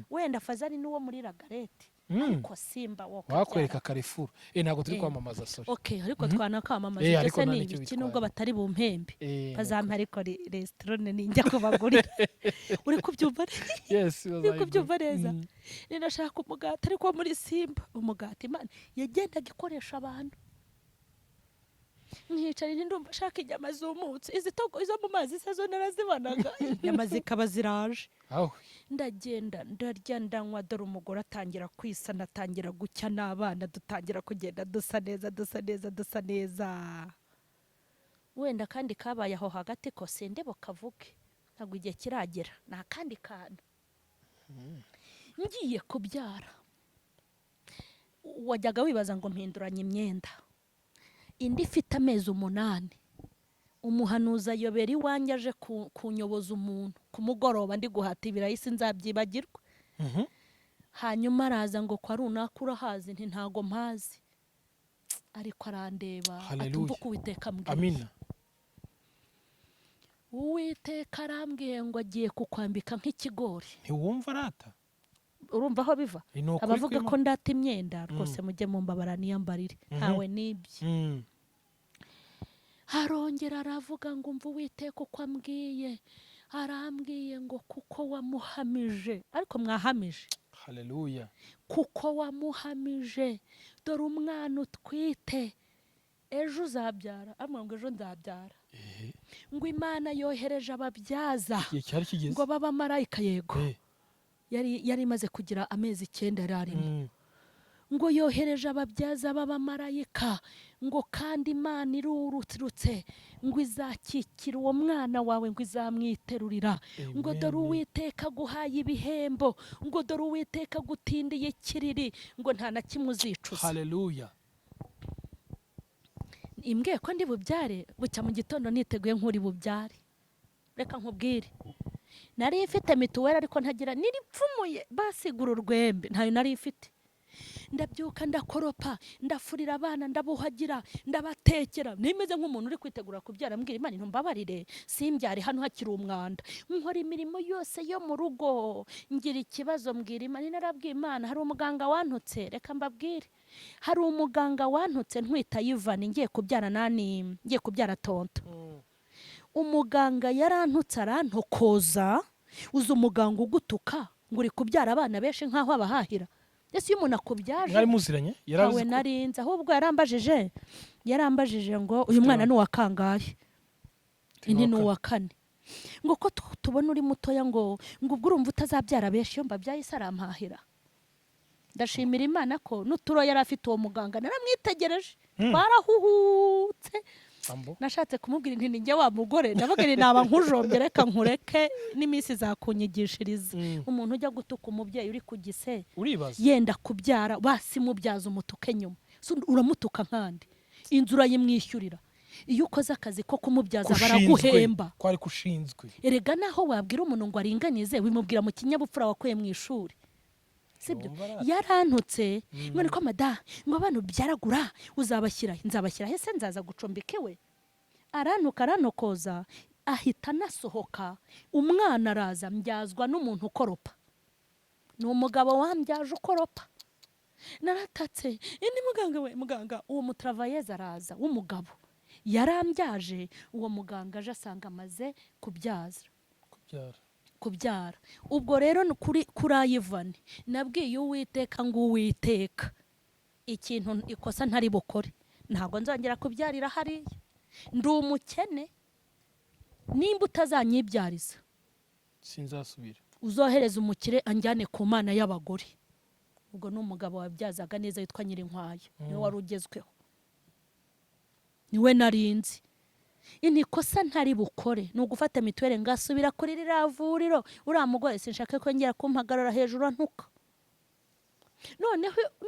wenda fazari n'uwo muri Lagarete, ariko Simba wo Wakwereka Carrefour. Eh, ntabwo turi Eh. kwamamaza, sorry. Okay, ariko twanakamamaza. Eh, Ibyo ariko se nta ni n'icyo ibiki bitwaye. nubwo batari bumpembe? Eh, ni Bazampa, ariko restaurant ninjya kubagurira. Uri kubyumva? Yes. Uri Bazayigura. kubyumva neza? Ninashaka umugati, ariko wo muri Simba. Umugati Imana yagendaga ikoresha abantu. Nkicara nti: "Ndumva ashaka inyama zumutse." Izitogo izo mu mazi se zo narazibonaga, inyama zikaba ziraje. Aho. Ndagenda, ndarya, ndanywa. Dore umugore atangira kwisana, atangira gucya, n'abana dutangira kugenda dusa neza, dusa neza, dusa neza. Wenda kandi kabaye aho hagati ko sinde bukavuge, ntabwo igihe kiragera. Ni akandi kantu. Ngiye kubyara, wajyaga wibaza ngo mpinduranye imyenda. Indi ifite amezi 8, umuhanuzi ayobera iwanjye aje kunyoboza umuntu ku mugoroba ndi guhata ibirayi. Sinzabyibagirwa. Hanyuma araza ngo: "Kwa runaka urahazi?" Nti: "Ntago mpazi." Ariko arandeba, Hallelujah. atumva uko Uwiteka ambwiye. Amina. Uwiteka arambwiye ngo agiye kukwambika nk'ikigori. Ntiwumva arata? Urumva aho biva? Ni ukuri Abavuga ko kw'Imana. ndata imyenda rwose, mujye mumbabara niyambarire, ntawe nibye. Arongera aravuga ngo: "Umva Uwiteka uko ambwiye." Arambwiye ngo kuko wamuhamije, ariko mwahamije. Haleluya. Kuko wamuhamije, dore umwana utwite, ejo uzabyara. Amubwira ngo ejo nzabyara. Ngo Imana yohereje ababyaza Igihe cyari kigeze. ngo b'abamarayika, yego. Yari imaze kugira amezi 9 yari arimo. Ngo yohereje ababyaza b'abamarayika, ngo kandi Imana irurutse, ngo izakikira uwo mwana wawe, ngo izamwiterurira, ngo dore Amen. Uwiteka aguhaye ibihembo, ngo dore Uwiteka agutindiye ikiriri, ngo nta na kimwe uzicuza. Haleluya. Imbwiye ko ndi bubyare, bucya mu gitondo niteguye nk'uri bubyare. Reka nkubwire, nari ifite mituweli ariko ntagira niripfumuye basigura urwembe, ntayo nari ifite. Ndabyuka, ndakoropa, ndafurira abana, ndabuhagira, ndabatekera, nimeze nk'umuntu uri kwitegura kubyara. Mbwira Imana: "Ntumbabarire simbyare hano hakiri umwanda." Nkora imirimo yose yo mu rugo. Ngira ikibazo, mbwira Imana. Narabwiye Imana, hari umuganga wantutse. Reka mbabwire, hari umuganga wantutse ntwita Yivani, ngiye kubyara nani, ngiye kubyara tonto. Umuganga yarantutse, arantokoza. Uzi umuganga ugutuka ngo uri kubyara abana benshi nk'aho abahahira? Ese iyo umuntu akubyaje, Mwari muziranye? ntawe. Yarazi ko Narinze, ahubwo yarambajije ngo uyu mwana ni uwa kangahe? Indi ni uwa kane. Ngo ko tubona uri mutoya, ngo ubwo urumva utazabyara benshi? Iyo mbabyaye se arampahira? Ndashimira Imana ko n'uturo yari afite uwo muganga naramwitegereje, twarahuhutse. Ambo. Nashatse kumubwira nti ninjye wa mugore, ndavuga nti naba nkujombye, reka nkureke n'iminsi izakunyigishiriza. Umuntu ujya gutuka umubyeyi uri ku gise, Uribaza. yenda kubyara, basi mubyaza umutuke nyuma. So, uramutuka nkandi inzu urayimwishyurira. Iyo ukoze akazi ko kumubyaza baraguhemba. Ko ari kushinzwe. Erega naho wabwira umuntu ngo aringanize, wimubwira mu kinyabupfura wakuye mu ishuri, sibyo? Wumva arata. Yarantutse ngo niko mada, ngo abana ubyaragura uzabashyira he? Nzabashyira he se? Nzaza gucumbika iwe? Arantuka, aranokoza, ahita anasohoka. Umwana araza, mbyazwa n'umuntu ukoropa, ni umugabo wambyaje ukoropa. Naratatse indi, muganga we, muganga. Uwo mutravayeze araza w'umugabo yarambyaje. Uwo muganga aje asanga amaze kubyaza. Kubyara. Kubyara. Ubwo rero ni kuri Ayivani nabwiye Uwiteka ngo Uwiteka, ikintu ikosa ntari bukore, ntabwo nzongera kubyarira hariya, ndi umukene, nimba utazanyibyariza, Sinzasubira. uzohereza umukire anjyane ku mana y'abagore. Ubwo ni umugabo wabyazaga neza witwa Nyirinkwaya, niwe wari ugezweho, niwe narinzi. Ini kosa ntari bukore ni ugufata mituweli ngasubira kuri ririya vuriro. Uriya mugore sinshaka ko ngera kumpagarara hejuru antuka.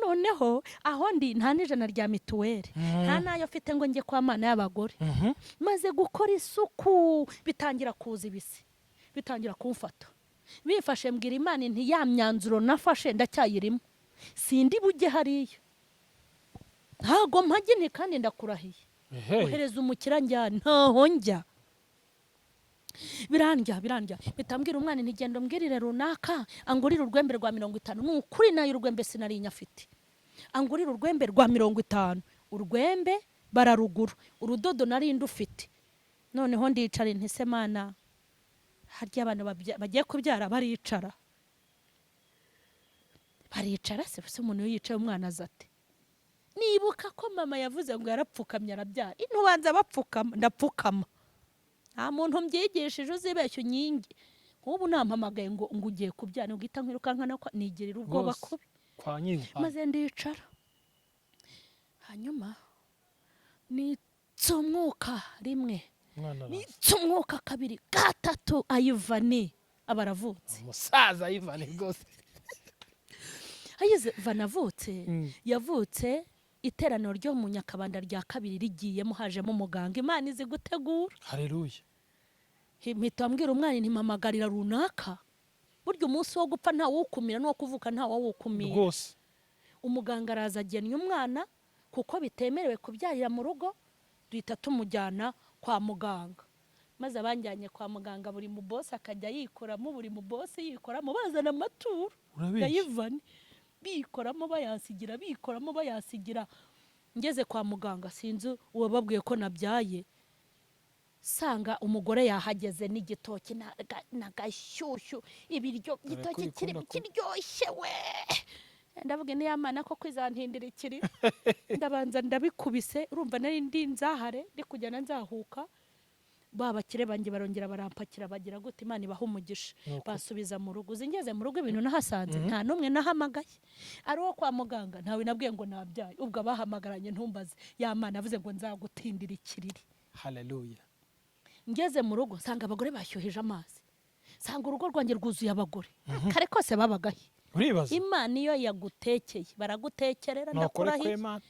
Noneho aho ndi nta n'ijana rya mituweli, nta n'ayo mfite ngo njye kwa mana y'abagore. Maze gukora isuku, bitangira kuza, ibisi bitangira kumfata. Bifashe, mbwira Imana nti ya myanzuro nafashe ndacyayirimo, sindi bujye hariya, ntago mpagene, kandi ndakurahiye, ohereza umukira njyana, ntaho njya. Birandya, birandya, mpita mbwira umwana nti genda umbwirire runaka angurire urwembe rwa 50. Ni ukuri nayo urwembe sinari nyafite. Angurire urwembe rwa 50. Urwembe bararugura, urudodo nari ndufite. Noneho ndicara nti se Mana, harya abantu bagiye kubyara baricara? Baricara se? Se umuntu iyo yicaye umwana aza ate? Nibuka ko mama yavuze ngo yarapfukamye arabyara, intubanza bapfukama. Ndapfukama, nta muntu mbyigishije. Uzibeshya unyinge nk'ubu nampamagaye ngo ugiye kubyara, uhita nkwirukankana ko nigirira ubwoba Rwose. kubi. Kwa Nyirinkwaya. Maze ndicara, hanyuma nitsa umwuka rimwe, Umwana araza. nitsa umwuka kabiri, gatatu, Ayivani aba aravutse. Umusaza Ayivani rwose. Ayivani avutse, yavutse iteraniro ryo mu Nyakabanda rya kabiri rigiyemo, hajemo umuganga. Imana izi gutegura. Haleluya. Mpita mbwira umwana ntimpamagarira runaka. Burya umunsi wo gupfa ntawukumira, n'uwo kuvuka ntawawukumira. Umuganga araza agennye umwana, kuko bitemerewe kubyarira mu rugo, duhita tumujyana kwa muganga. Maze abanjyanye kwa muganga, buri mubosi akajya yikoramo, buri mubosi yikoramo, bazana amaturo. Urabeshya. Yayivani bikoramo bayansigira, bikoramo bayansigira. Ngeze kwa muganga, sinzi uwababwiye ko nabyaye, sanga umugore yahageze n'igitoki n'agashyushyu, ibiryo, Dore ko igitoki kiri ubikunda kubi. kiryoshye we. Ndavuga ni mana ko kwizantindira ikiri. Ndabanza ndabikubise, urumva nari ndi nzahare, ndi kugenda nzahuka. Ba bakire banjye barongera barampakira, bagira gute, Imana ibaha umugisha. Ni ukuri. Basubiza mu rugo. Uzi ngeze mu rugo ibintu nahasanze? Nta n'umwe nahamagaye, ari uwo kwa muganga ntawe nabwiye ngo nabyaye. Ubwo abahamagaranye ntumbaze. Ya Mana avuze ngo nzagutindira ikiriri. Haleluya. Ngeze mu rugo nsanga abagore bashyuhije amazi, nsanga urugo rwanjye rwuzuye abagore. Kare kose babagahe? Uribaza. Imana iyo yagutekeye baragutekerera. Nukore Ndakurahiye. kw'Imana.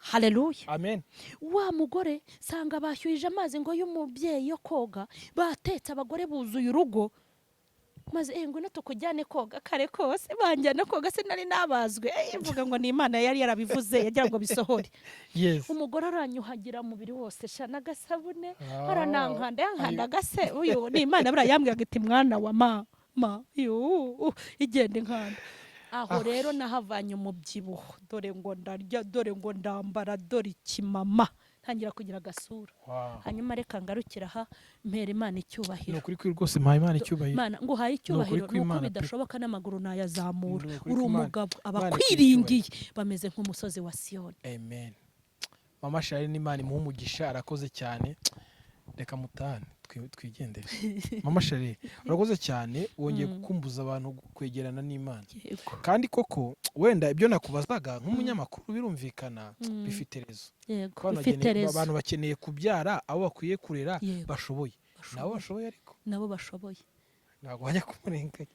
Haleluya. Amen. Wa mugore sanga bashyuhije amazi ngo y'umubyeyi yo koga, batetse, abagore buzuye urugo. Maze ngwino tukujyane koga. Kare kose banjyana koga, sinari nabazwe. Mvuga ngo ni Imana yari yarabivuze, yagira ngo bisohore. Umugore aranyuhagira umubiri wose sha n'agasabune, aranankanda, yankanda agase. Uyu ni Imana buriya yambwiraga iti mwana wa ma ma yu igenda inkanda. Aho Ah. rero nahavanye umubyibuho, dore ngo ndarya, dore ngo ndambara, dore ikimama, ntangira kugira agasura. Hanyuma reka ngarukira aha, mpera Imana Ni icyubahiro. ukuri kuri rwose, mpaye Imana icyubahiro. Imana nguhaye icyubahiro, Ukuri ni uko kw'Imana pe. bidashoboka, n'amaguru nayazamura. Ni ukuri Uri kw'Imana. umugabo, Imana ikwiye. abakwiringiye bameze nk'umusozi wa Siyoni. Amen. Mama Charlene, Imana imuhe umugisha, arakoze cyane. Reka mutane, twigendere. Mama Charlene, urakoze cyane, wongeye gukumbuza abantu kwegerana n'Imana. Kandi koko wenda ibyo nakubazaga nk'umunyamakuru birumvikana, bifite raison. Abantu Bifite raison. Abantu bakeneye kubyara abo bakwiye kurera, bashoboye, nabo Bashoboye. bashoboye ariko. Nabo bashoboye. Ntabwo wajya kumurenganya.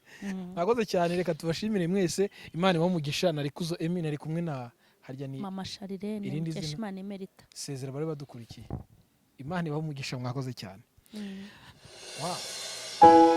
Mwakoze cyane, reka tubashimire mwese, Imana ibahe umugisha. Nari Kuzo Emi, nari kumwe na harya ni Mama Charlene. Irindi zina? Mukeshimana Emerita. Sezera bari badukurikiye. Imana ibahe umugisha, mwakoze cyane. Wow.